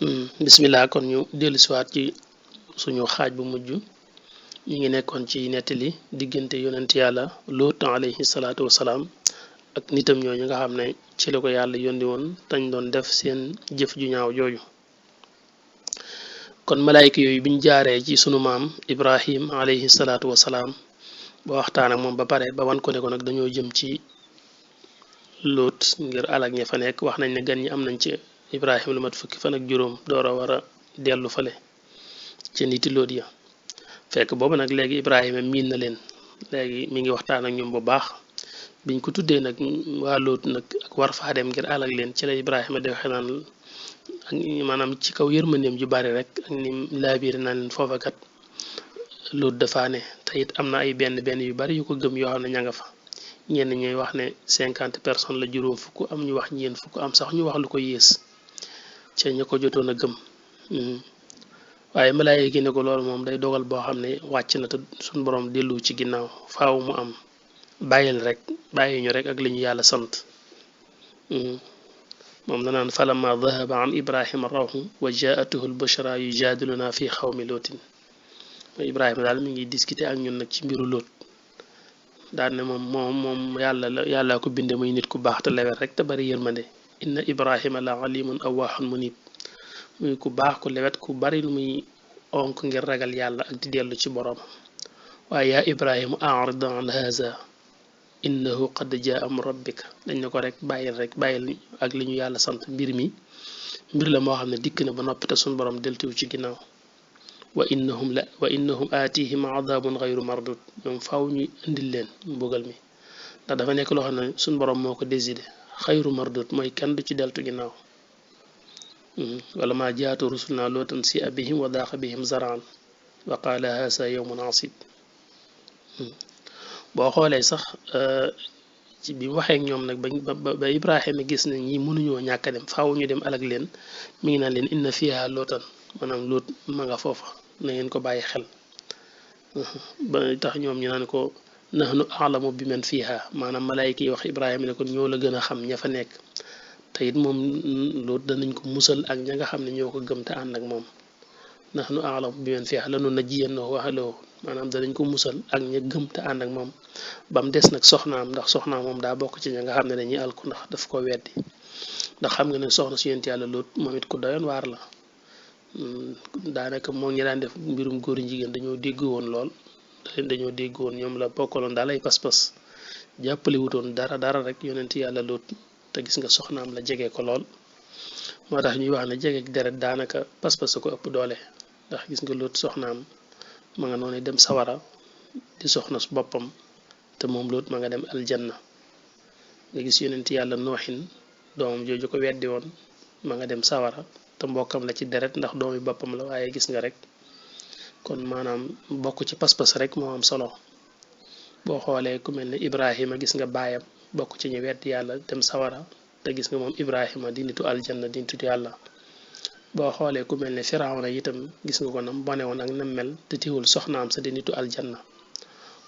bismillah kon ñu dellu siwaat ci suñu xaaj bu mujj ñi ngi nekkoon ci nettali diggante yonent yàlla Luut alayhi salaatu wasalaam ak nitam ñooñu nga xam ne ci la ko yàlla yónni woon tañ doon def seen jëf ju ñaaw jooju kon malaayka yooyu biñ jaaree ci sunu maam Ibrahim alayhi salaatu wasalaam ba waxtaan ak moom ba pare ba wan ko ne ko nag dañoo jëm ci Luut ngir alag ña fa nekk wax nañ ne gan ñi am nañ ci Ibrahim lu mat fukki fan ak juróom door a war a dellu fale ci niti Luut ya fekk boobu nag léegi Ibrahima miin na leen léegi mi ngi waxtaan ak ñoom bu baax biñ ko tuddee nag waa Luut nag ak war faa dem ngir alag leen ci la Ibrahima di waxe naan ak maanaam ci kaw yërmandeem ju bari rek ak ni laabiir naa leen foofa kat Luut dafa ne te it am na ay benn yu bari yu ko gëm yoo xam ne ña nga fa ñenn ñuy wax ne 50 personnes la juróom fukk am ñu wax ñeen fukk am sax ñu wax lu ko yées ca ña ko jotoon a gëm waaye malaayika gi ne ko loolu moom day dogal boo xam ne wàcc na te suñ borom dellu ci ginnaaw faaw mu am bàyyi ñu rek ak li ñu yàlla sant moom la naan falamma dahaba an ibrahima rawhu wa jaatuhu albushra yujadiluna fi xawmi lootin ibrahima daal mi ngi discuter ak ñun nag ci mbiru Luut daal ne moom yàlla ko binde muy nit ku baax te lewet rek te bari yërmande inna ibrahima la alimun awahun munib muy ku baax ku lewet ku bari lu muy onk ngir ragal yàlla ak di dellu ci boroom waaye yaa ibrahimu arid an haza innahu qad jaa am rabbika dañ ne ko rek bàyyil ak li ñu yàlla sant mbir la moo xam ne dikk na ba noppi te suñ borom deltuwu ci ginnaaw wa innahum aatihim adabun gayru mardud ñoom faaw ñu indil leen mbugal mi ndax dafa nekk loo xam ne suñ borom moo ko décidé xayru mardud mooy kenn du ci deltu ginnaaw wala ma jaatu rusulna lootan si abihim wa daaqa bihim zaraan wa qaala haasa yawmun asib boo xoolee sax ci bi mu waxee ak ñoom nag ba Ibrahima gis ne ñi mënuñoo ñàkk a dem faaw ñu dem alag leen mi ngi naan leen inna fiha lootan maanaam Luut ma nga foofa na ngeen ko bàyyi xel ba tax ñoom ñu naan ko nahnu a'lamu bi man fiha maanaam malaayika yi wax Ibrahima ne kon ñoo la gën a xam ña fa nekk te it moom Luut danañ ko musal ak ña nga xam ne ñoo ko gëm te ànd ak moom nahnu a'lamu bi man fiha lanu najjiyannahu wa ahlahu maanaam danañ ko musal ak ña gëm te ànd ak moom ba mu des nag soxnaam ndax soxnaam moom daa bokk ci ña nga xam ne dañuy alku ndax daf ko weddi ndax xam nga ne soxna su yonent yàlla Luut moom it ku doyoon waar la daanaka moo ngi daan def mbirum góor jigéen dañoo dégg woon lool dañoo dégg woon ñoom la bokkaloon daal ay pas-pas jàppale wutoon dara rek yonent yàlla Luut te gis nga soxnaam la jege ko lool moo tax ñuy wax ne jege ak deret daanaka pas-pas ko ëpp doole ndax gis nga Luut soxnaam ma nga noonu dem sawara di soxna su boppam te moom Luut ma nga dem aljanna nga gis yonent yàlla nooxin doomam jooju ko weddi woon ma nga dem sawara te mbokkam la ci deret ndax doomi boppam la waaye gis nga rek kon maanaam bokk ci pas-pas rek moo am solo boo xoolee ku mel ne Ibrahima gis nga baayam bokk ci ñu weddi yàlla dem sawara te gis nga moom Ibrahima di nitu aljanna di nitu yàlla boo xoolee ku mel ne Firawna itam gis nga ko nam bone woon ak nam mel te tiwul soxnaam sa di nitu aljanna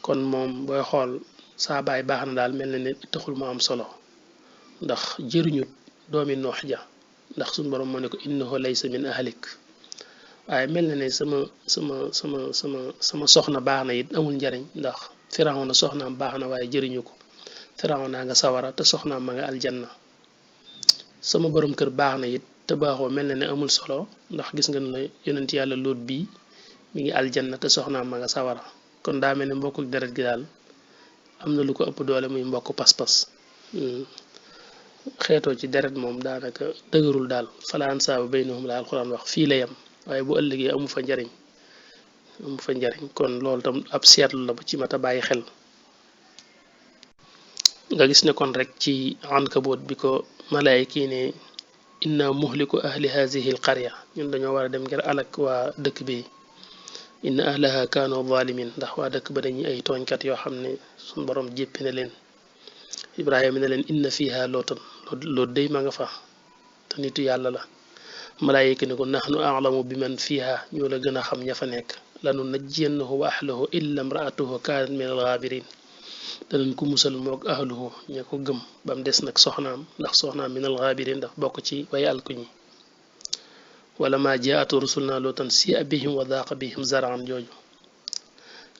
kon moom booy xool saa baay baax na daal mel na ne taxul mu am solo ndax jëriñu doomi noox ja ndax suñu borom moo ne ko innahu laysa min ahlik waaye mel na ne sama soxna baax na it amul njariñ ndax Firawna soxnaam baax na waaye jëriñu ko Firawna nga sawara te soxnaam ma nga aljanna sama borom kër baax na it te baaxoo mel na ne amul solo ndax gis nga ne yonent yàlla Luut bii mi ngi aljanna te soxnaam ma nga sawara kon daa mel ne mbokkul deret gi daal am na lu ko ëpp doole muy mbokk pas-pas xeetoo ci deret moom daanaka dëgërul daal falaan saabu baynahum la alxuraan wax fii la yam waaye bu ëllëgee amu fa njariñ kon loolu tam ab seetlu la ba ci mat a bàyyi xel nga gis ne kon rek ci Ankabut bi ko malaayika yi ne inna muhliku ahli hazihi al qarya ñun dañoo war a dem ngir alak waa dëkk bi inna ahlaha kaanu zalimin ndax waa dëkk ba dañuy ay tooñkat yoo xam ne suñ borom jéppi na leen Ibrahima ne leen inna fiha lootan Luut day ma nga fa te nitu yàlla la malaayika ne ko nahnu a'lamu bi man fiha ñoo la gën a xam ña fa nekk lanu najjiyannahu wa ahlahu illa imraatuhu kaanat min al-ghabirin danañ ko musal moog ahluhu ña ko gëm ba mu des nag soxnaam ndax soxnaam min al-ghabirin daf bokk ci way alku ñi wala ma jaatu rusulna lootan si bihim wa daqa bihim zaraan jooju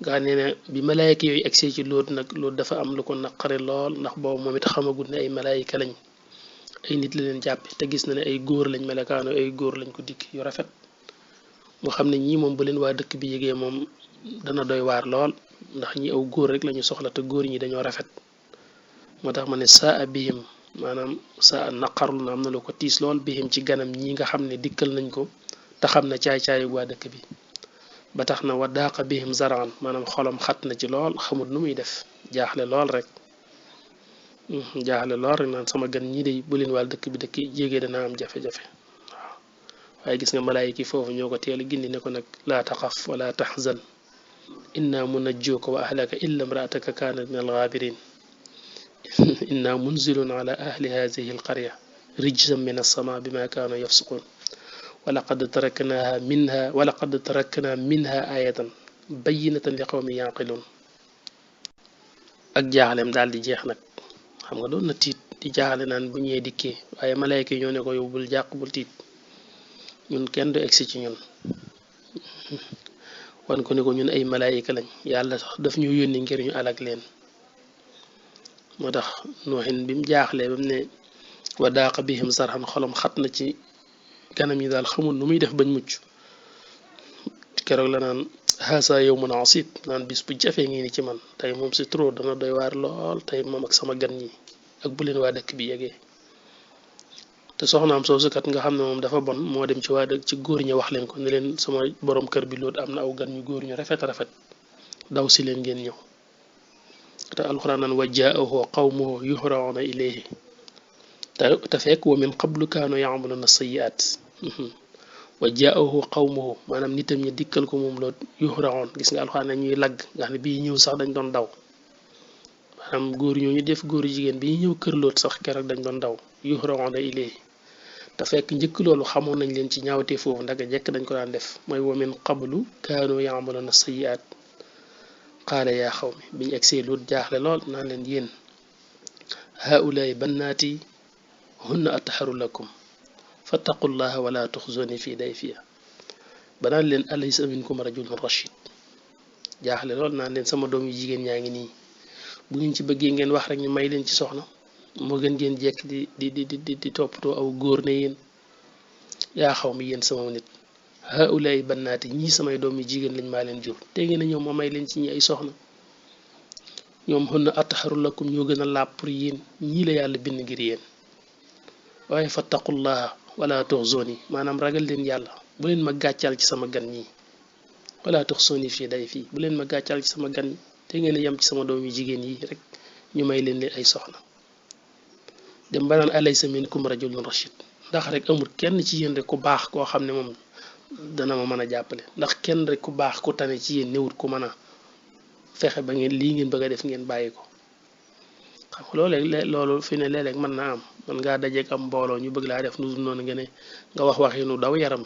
nga nee ne bi malaayika yooyu agsee ci loot nag loot dafa am lu ko naqari lool ndax boobu moom it xamagut ne ay malaayika lañ ay nit la leen jàppe te gis na ne ay góor lañ melakaano ay góor lañ ko dikk yu rafet mu xam ne ñii moom bu leen waa dëkk bi yégee moom dana doy waar lool ndax ñi aw góor rek lañu soxla te góor ñi dañoo rafet moo tax ma ne saa bihim maanaam saa naqarlu na am na lu ko tiis lool bihim ci ganam ñi nga xam ne dikkal nañ ko te xam ne caay-caayu waa dëkk bi ba tax na wa daaqa bihim zaraan maanaam xolam xat na ci lool xamut nu muy def jaaxle lool rek naan sama gan ñii de bu leen waa dëkk bi dëkk jégee dana am jafe-jafe waaw waaye gis nga malaayika foofu ñoo ko teel a gindi ne ko nag laa taxaf wala taxzan inna munajjuka wa ahlaka illa imraataka kaanat min algaabirin inna munzilun ala ahli hadihi alqarya rijzan min alsama bima kaanu yafsuqun walaqad tarakna minha ayatan bayyinatan li qawmi yaqilun ak jaaxlem daal di jeex nag xam nga doon na tiit di jaaxle naan bu ñëwee dikkee waaye malayka yi ñoo ne ko yow bul jàq bul tiit ñun kenn du egsi ci ñun wan ko ne ko ñun ay malayka lañ yàlla sax daf ñu yónni ngir ñu alag leen moo tax nooxin bi mu jaaxlee ba mu ne wa daaqa bihim sarxan xolam xat na ci ganam yi daal xamul nu muy def bañ mucc keroog la naan haasa yawmun asib naan bis bu jafee ngi ni ci man tey moom c'est trop dana doy waar lool tey moom ak sama gan ñi ak bu leen waa dëkk bi yegee te soxnaam soosu kat nga xam ne moom dafa bon moo dem ci waa dëkk ci góor ñi wax leen ko ne leen sama borom kër bi loolu am na aw gan ñu góor ñu rafet rafet daw si leen ngeen ñëw te alxuraan naan wa jaahu qawmuhu yuhrawna ilayhi te fekk wa min qablu kaanu ya'maluna sayyi'at wa jaahu qawmuhu maanaam nitam ñi dikkal ko moom loolu yuhrawoon gis nga alxuraan ne ñuy lagg nga xam ne bii ñëw sax dañ doon daw maanaam góor ñooñu def góoru jigéen bi ñëw kër loot sax keroog dañ doon daw yuhrawoon ilayhi te fekk njëkk loolu xamoon nañ leen ci ñaawtee foofu ndaga jekk dañ ko daan def mooy wa min qablu kaanu ya'maluna sayyi'at qaala yaa xawmi biñu egsee loot jaaxle lool naan leen yéen haulaay bannaati hunna atharu lakum fattaqullaha wala tuxzuni fi dayfiya banaan leen alaysa minkum rajulun rashid jaaxle lool naan leen sama doom yu jigéen ñaa ngi nii bu ngeen ci bëggee ngeen wax rek ñu may leen ci soxna moo gën ngeen jekk di toppatoo aw góor ne yéen yaa xaw mi yéen sama nit haulaay bannaati ñii samay doom yu jigéen lañ maa leen jur te ngeen a ñëw ma may leen ci ñi ay soxna ñoom hunna atharu lakum ñoo gën a laab pour yéen ñii la yàlla bind ngir yéen waaye fattaqullaha wala tuxzuni maanaam ragal leen yàlla bu leen ma gàccaal ci sama gan ñi wala tuxzuni fii day fii bu leen ma gàccaal ci sama gan ñi te ngeen a yem ci sama doom yu jigéen yi rek ñu may leen ay soxna dem ba naan alaysa minkum rajulun rashid ndax rek amul kenn ci yéen rek ku baax koo xam ne moom dana ma mën a jàppale ndax kenn rek ku baax ku tane ci yéen newut ku mën a fexe ba ngeen lii ngeen bëgg a def ngeen bàyyi ko xam nga loolu fi ne léeg-léeg mën naa am man ngaa dajeeg am mbooloo ñu bëgg laa def nu noonu nga ne nga wax waxi nu daw yaram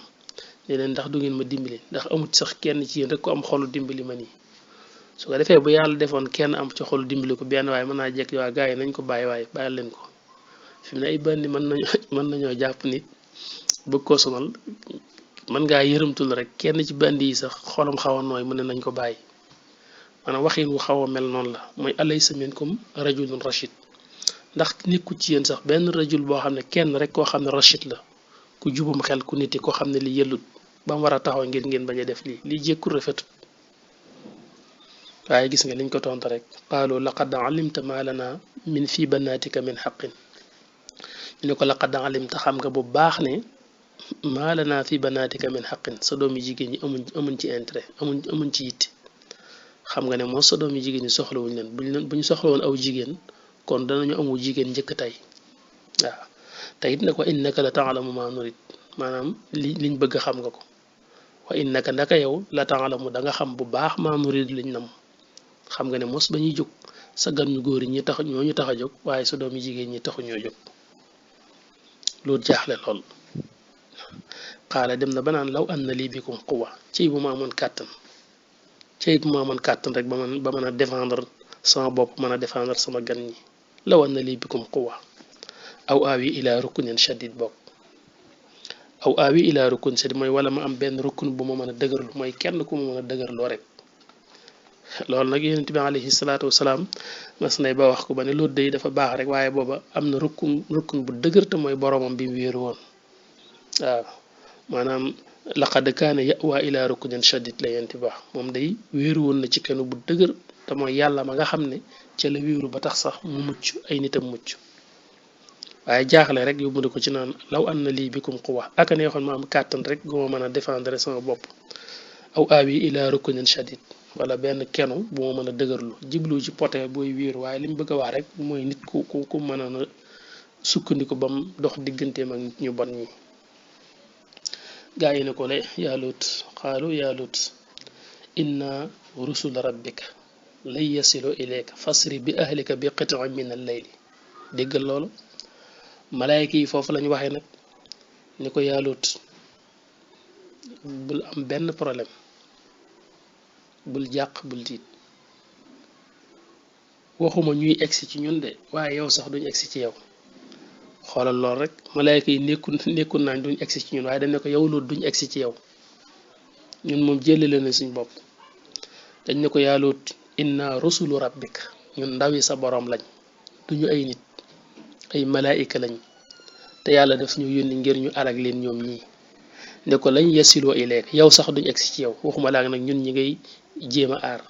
ne leen ndax du ngeen ma dimbali ndax amut sax kenn ci yéen rek ko am xolu dimbali ma nii su ko defee bu yàlla defoon kenn am ci xolu dimbali ko benn waaye mën naa jekk waa gars yi nañ ko bàyyi waaye bàyyi leen ko fi mu ne ay bandi mën nañoo jàpp nit bëgg koo sonal mën ngaa yërëmtul rek kenn ci bandi yi sax xolam xaw a nooy mu ne nañ ko bàyyi maanaam waxin wu xaw a mel noonu la mooy alaysa minkum rajulun rashid ndax nekkul ci yéen sax benn rajul boo xam ne kenn rek koo xam ne rashid la ku jubum xel ku niti koo xam ne li yëllut ba mu war a taxaw ngir ngeen bañ a def lii jékkul rafetut waaye gis nga liñ ko tontu rek qaalu laqad alimta ma lana min fi banaatika min xaqin ñu ne ko laqad alimta xam nga bu baax ne ma lana fi banaatika min xaqin sa doomi jigéen ñi amuñ ci intérêt amuñ ci yitte xam nga ne moo sa doom yi jigéen ñi soxlawuñ leen bu ñu soxla woon aw jigéen kon danañu amu jigéen njëkk tey waaw te it nag wa innaka la taalamu ma nurid maanaam liñ bëgg xam nga ko wa innaka ndaka yow la taalamu da nga xam bu baax ma nurid liñ nam xam nga ne mos ba ñuy jóg sa gan ñu góor ñi tax ñoo ñu tax a jóg waaye sa doom yi jigéen ñi taxu ñoo jóg loolu jaaxle lool xaala dem na ba naan law an na lii bikum quwa ci bu ma amoon kàttan ci bu ma amoon kàttan rek ba mën a défendre sama bopp mën a défendre sama gan ñi law an na lii bikum quwa aw aawi ila ruknin shadid bokk aw aawi ila rukun shadid mooy wala ma am benn rukun bu ma mën a dëgërlu mooy kenn ku ma mën a dëgërloo rek loolu nag yonent bi alayhi salaatu wasalaam mas nay ba wax ko ba ne loolu day dafa baax rek waaye booba am na rukun bu dëgër te mooy boromam bi mu wéeru woon waaw maanaam laqad kaana ya'wa ila rukunin shadid la yonent bi wax moom day wéeru woon na ci kenu bu dëgër te mooy yàlla ma nga xam ne ca la wéeru ba tax sax mu mucc ay nitam mucc waaye jaaxle rek yóbbu na ko ci naan law an na lii bikum quwwa aka neexoon ma am kàttan rek gu ma mën a défendre sama bopp aw aawi ila rukunin shadid wala benn kenu bu ma mën a dëgërlu jiblu ci poté booy wéeru waaye li mu bëgg a wax rek mooy nit ku mën a sukkandiku bam dox digganteem ak nit ñu bon ñi gaa yi ne ko le yaa Luut qaalu yaa Luut inna rusula rabbika lan yasilu ilayka fasri bi ahlika bi qit'in min al-layli déggal loolu malaayka yi foofu lañu waxee nag ni ko yaa Luut bul am benn problème bul jàq bul tiit waxuma ñuy egsi ci ñun de waaye yow sax duñ egsi ci yow xoolal lool rek malaayka yi nekkul naañ duñ egsi ci ñun waaye dañ ne ko yow Luut duñ egsi ci yow ñun moom jëlale na suñ bopp dañ ne ko yaa Luut inna rusulu rabbik ñun ndawi sa borom lañ duñu ay nit ay malaayika lañ te yàlla daf ñu yónni ngir ñu alag leen ñoom ñii ne ko lañ yasiloo ilayka yow sax duñ egsi ci yow waxuma laag nag ñun ñi ngay jéem a aar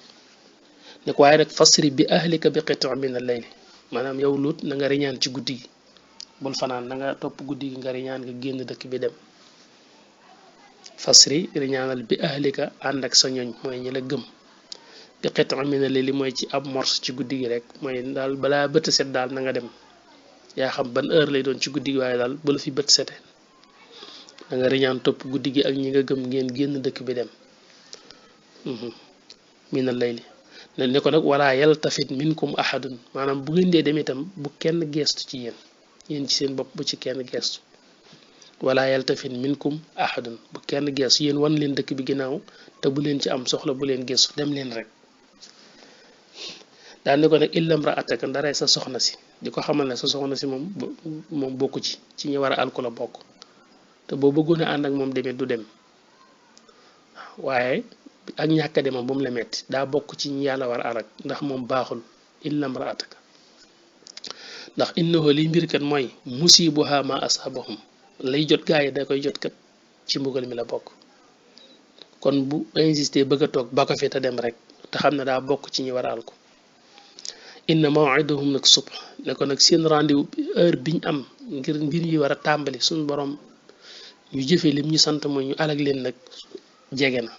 ne ko waaye rek fasri bi ahlika bi qit'in min al-layli maanaam yow Luut na nga riñaan ci guddi gi bul fanaan na nga topp guddi gi nga riñaan nga génn dëkk bi dem fasri riñaanal bi ahlika ànd ak sa ñoñ mooy ñi la gëm bi qit'in min al-layli mooy ci ab morse ci guddi gi rek mooy daal balaa bët set daal na nga dem yaa xam ban heure lay doon ci guddi gi waaye daal bu la fi bët sete da nga riñaan topp guddi gi ak ñi nga gëm ngeen génn dëkk bi dem min al-layli ne ko nag wala yaltafit minkum ahadun maanaam bu ngeen dee dem itam bu kenn geestu ci yéen ci seen bopp bu ci kenn geestu wala yaltafit minkum ahadun bu kenn geestu yéen wan leen dëkk bi ginnaaw te bu leen ci am soxla bu leen geestu dem leen rek daan ne ko nag illam ra'ataka ndaree sa soxna si di ko xamal ne sa soxna si moom bokku ci ñi war a alku la bokk te boo bëggoon a ànd ak moom demee du dem waaye ak ñàkk a demam bu mu la metti daa bokk ci ñi yàlla war a alak ndax moom baaxul illam ra'ataka ndax innahu liy mbir kat mooy musibuha ma asabahum lay jot gaa yi da koy jot kat ci mbugal mi la bokk kon bu insister bëgg a toog ba ko fi te dem rek te xam ne daa bokk ci ñi war a alku inna maw'idahum nag subh ne ko nag seen rendez-vous heure biñ am ngir mbir yi war a tàmbali suñu borom ñu jëfe lim ñu sant mooy ñu alag leen nag jege na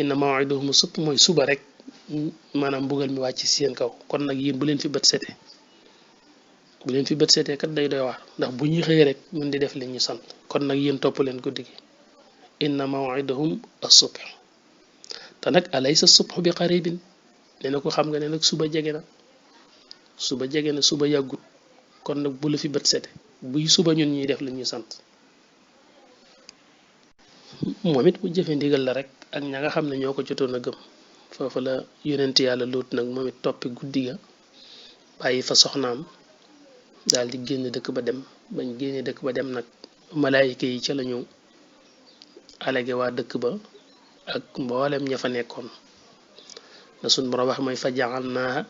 inna maw'idahum subh mooy suba rek maanaam mbugal mi wàcc ci seen kaw kon nag yéen bu leen fi bët setee kat day doy waar ndax bu ñuy xëy rek ñun di def li ñu sant kon nag yéen topp leen guddi gi inna maw'idahum as-subh te nag alaysa as-subhu bi qaribin nee na ko xam nga ne nag suba jege na suba yàggut kon nag bu la fi bët sete buy suba ñun ñuy def li ñu sant moom it mu jëfe ndigal la rek ak ña nga xam ne ñoo ko jotoon a gëm foofu la yonent yàlla Luut nag moom it toppi guddi ga bàyyi fa soxnaam daal di génn dëkk ba dem bañ génne dëkk ba dem nag malaayika yi ca la ñëw alage waa dëkk ba ak mboolem ña fa nekkoon na suñ borom wax mooy fa ja'alnaaha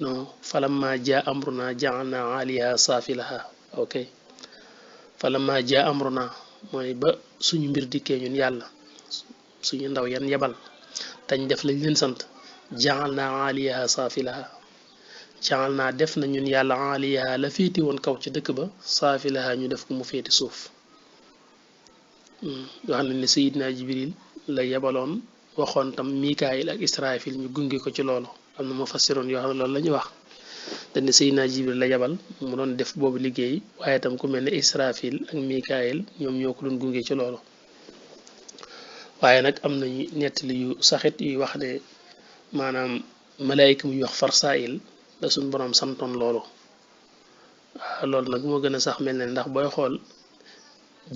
non falamma jaa amruna ja'alna 'aliyaha saafilaha ok falamma jaa amruna mooy ba suñu mbir dikkee ñun yàlla suñu ndaw yan yebal tañ def lañ leen sant ja'alna 'aliyaha saafilaha ja'alna def na ñun yàlla 'aliyaha la féeti woon kaw ci dëkk ba saafilaha ñu def ko mu féeti suuf wax nañ ne Seydina Jibril la yebaloon waxoon tam Mikaayil ak Israfil ñu gunge ko ci loolu am na mufassiroon yoo xam ne loolu la ñuy wax dañ ne Seydina Jibril la yebal mu doon def boobu liggéey waaye tam ku mel ne Israfil ak Mikaayil ñoom ñoo ko doon gunge ci loolu waaye nag am nañu nettali yu saxit yuy wax ne maanaam malaayika muy wax Farsaayil la suñ borom santoon loolu waaw loolu nag moo gën a sax mel ne ndax booy xool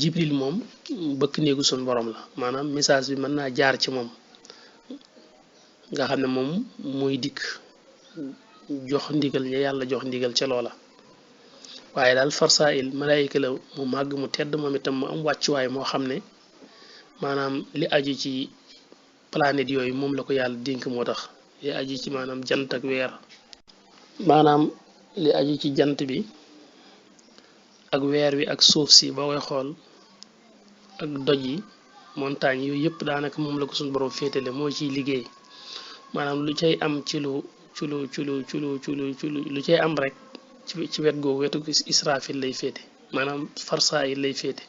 Jibril moom bëkk néegu suñ borom la maanaam message bi mën naa jaar ci moom nga xam ne moom muy dikk jox ndigal ña yàlla jox ndigal ca loola waaye daal farsail malaayika la mu màgg mu tedd moom itam mu am wàccuwaay moo xam ne maanaam li aju ci planète yooyu moom la ko yàlla dénk moo tax li aju ci maanaam jant ak weer maanaam li aju ci jant bi ak weer wi ak suuf si boo koy xool ak doj yi montagne yooyu yëpp daanaka moom la ko suñu borom féetale moo ciy liggéey maanaam lu cay am ci lu lu cay am rek ci wet googu wetu Israfil lay féete maanaam farsaayil lay féete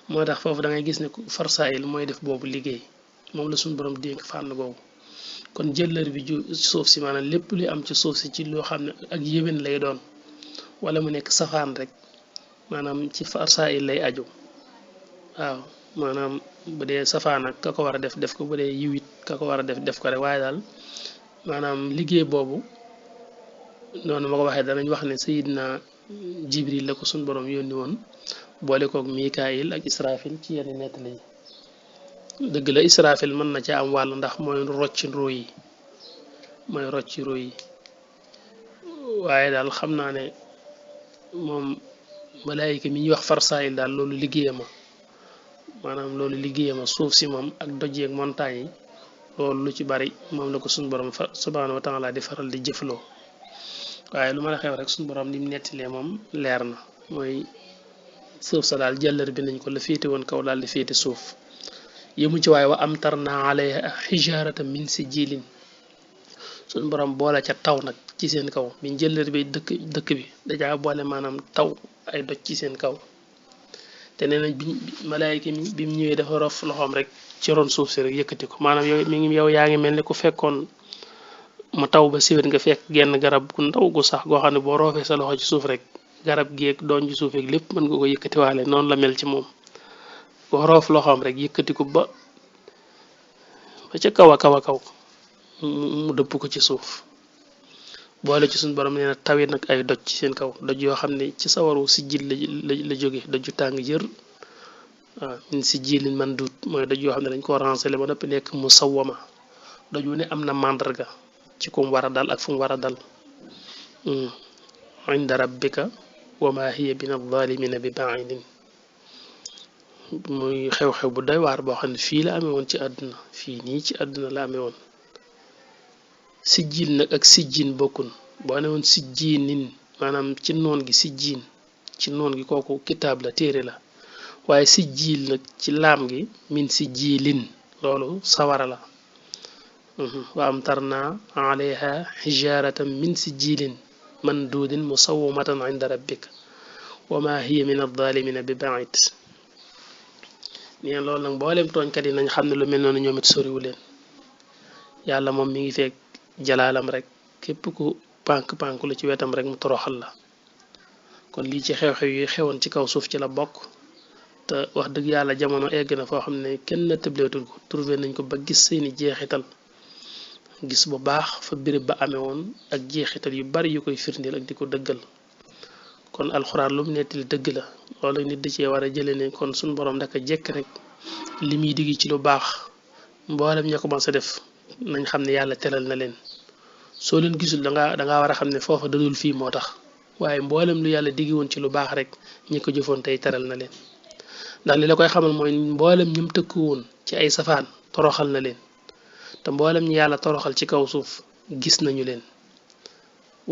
moo tax foofu da ngay gis ne farsaayil mooy def boobu liggéey moom la suñu borom dénk fànn googu kon jëllër bi ju suuf si maanaam lépp luy am ci suuf si ci loo xam ne ak yéwén lay doon wala mu nekk safaan rek maanaam ci farsaayil lay aju waaw maanaam bu dee safaan ak ka ko war a def ko bu dee yiwit ka ko war a def ko rek waaye daal maanaam liggéey boobu noonu ma ko waxee danañ wax ne sayidna jibril la ko suñ borom yónni woon boole koog mikaayil ak israfil ci yenn nettali yi dëgg la israfil mën na ca am wàll ndax mooy rocci ruu yi waaye daal xam naa ne moom malaayika mi ñuy wax farsaayil daal loolu liggéeyama maanaam loolu liggéeyama suuf si moom ak doj ak montagne yi loolu lu ci bari moom la ko suñ borom subhanahu wa taala di faral di jëfloo waaye lu ma la xew rek suñu borom ni mu nettilee moom leer na mooy suuf sa daal jëllër bi nañ ko la féete woon kaw daal di féete suuf yëmu ci waaye wa amtarna alayha hijaratan min sijilin suñu borom boole ca taw nag ci seen kaw bi jëllër bi dëkk bi dajaa boole maanaam taw ay doj ci seen kaw te nee nañ bi malaayika bi mu ñëwee dafa rof loxoom rek ci ron suuf si rek yëkkati ko maanaam yow yaa ngi mel ni ku fekkoon mu taw ba siwét nga fekk genn garab gu ndaw gu sax goo xam ne boo roofee sa loxo ci suuf rek garab geeg doon ci suuf rek lépp mën nga ko yëkkatiwaale noonu la mel ci moom boo roof loxoom rek yëkkati ko ba ca kaw a kaw mu dëpp ko ci suuf boole ci suñu borom nee na tawit nag ay doj ci seen kaw doj yoo xam ne ci sawaru si jil la jóge doju tàng jër waaw min si jilin man duut mooy doj yoo xam ne dañ ko rancélé ba noppi nekk mu sawama doj wu ne am na màndarga ci kum war a dal ak fu mu war a dal inda rabbika wa ma hiya min adh-dhalimina bi ba'idin muy xew-xew bu doy waar boo xam ne fii la amee woon ci àdduna fii nii ci àdduna la amee woon sijjiin nag ak sijjiin bokkun boo ne woon sijjiinin maanaam ci noon gi sijjiin ci noon gi kooku kitaab la téere la waaye sijjiil nag ci laam gi min sijjiilin loolu sawara la wa amtarna alayha hijaratan min sijjiilin mandudin musawwamatan inda rabbika wa ma hiya min adh-dhalimina bi ba'id neen loolu nag mboolem tooñkat yi nañ xam ne lu mel noonu ñoom it soriwu leen yàlla moom mi ngi fekk jalaalam rek képp ku pànk la ci wetam rek mu toroxal la kon lii ci xew-xew yi xewoon ci kaw suuf ci la bokk te wax dëgg yàlla jamono egg na foo xam ne kenn na tëbleetul ko trouvé nañ ko ba gis seeni jeexital gis bu baax fa béréb ba amee woon ak jeexital yu bari yu koy firndeel ak di ko dëggal kon alxuraan lu mu nettali dëgg la loolu nit da cee war a jële ne kon suñ borom daka jekk rek li muy digg ci lu baax mboolem ña commencé def nañ xam ne yàlla teral na leen soo leen gisul danga war a xam ne foofa dadul fii moo tax waaye mboolem lu yàlla diggi woon ci lu baax rek ñi ko jëfoon tey teral na leen ndax li la koy xamal mooy mboolem ñim tëkku woon ci ay safaan toroxal na leen te mboolem ñi yàlla toroxal ci kaw suuf gis nañu leen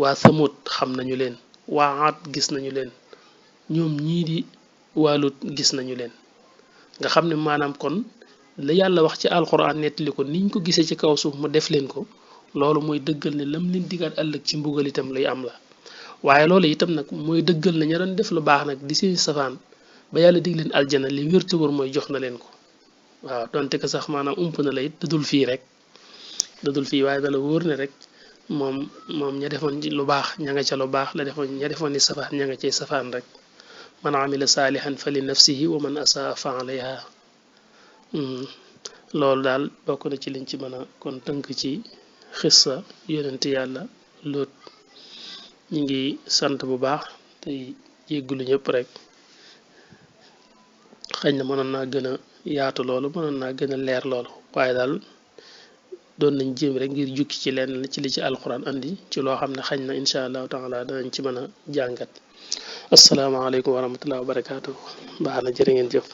waa Samut xam nañu leen waa Aad gis nañu leen ñoom ñii di waa Lut gis nañu leen nga xam ne maanaam kon la yàlla wax ci alxuraan nettali ko niñ ko gisee ci kaw suuf mu def leen ko loolu mooy dëggal ne lam leen digaat ëllëg ci mbugal itam luy am la waaye loolu itam nag mooy dëggal ne ña doon def lu baax nag di seen safaan ba yàlla dig leen aljana li wér te wóor mooy jox na leen ko waaw donte ko sax maanaam ump na la it dadul fii rek dadul fii waaye dala wóor ne rek moom ña defoon lu baax ña nga ca lu baax la defoon ña defoon ni safaan ña nga cay safaan rek man amila saalihan fa li nafsihi wa man asaa fa alayha loolu daal bokk na ci liñ ci mën a kon tënk ci xissa yonent yàlla Lóot ñi ngi sant bu baax tey jéggulu ñëpp rek xëy na mënoon naa gën a yaatu loolu mënoon naa gën a leer loolu waaye daal doon nañ jéem rek ngir jukki ci lenn ci li ci alxuraan andi ci loo xam ne xañ na incha allahu taala danañ ci mën a jàngat asalaamaaleykum wa rahmatulah wa barakaatu baax na jërë ngeen jëf.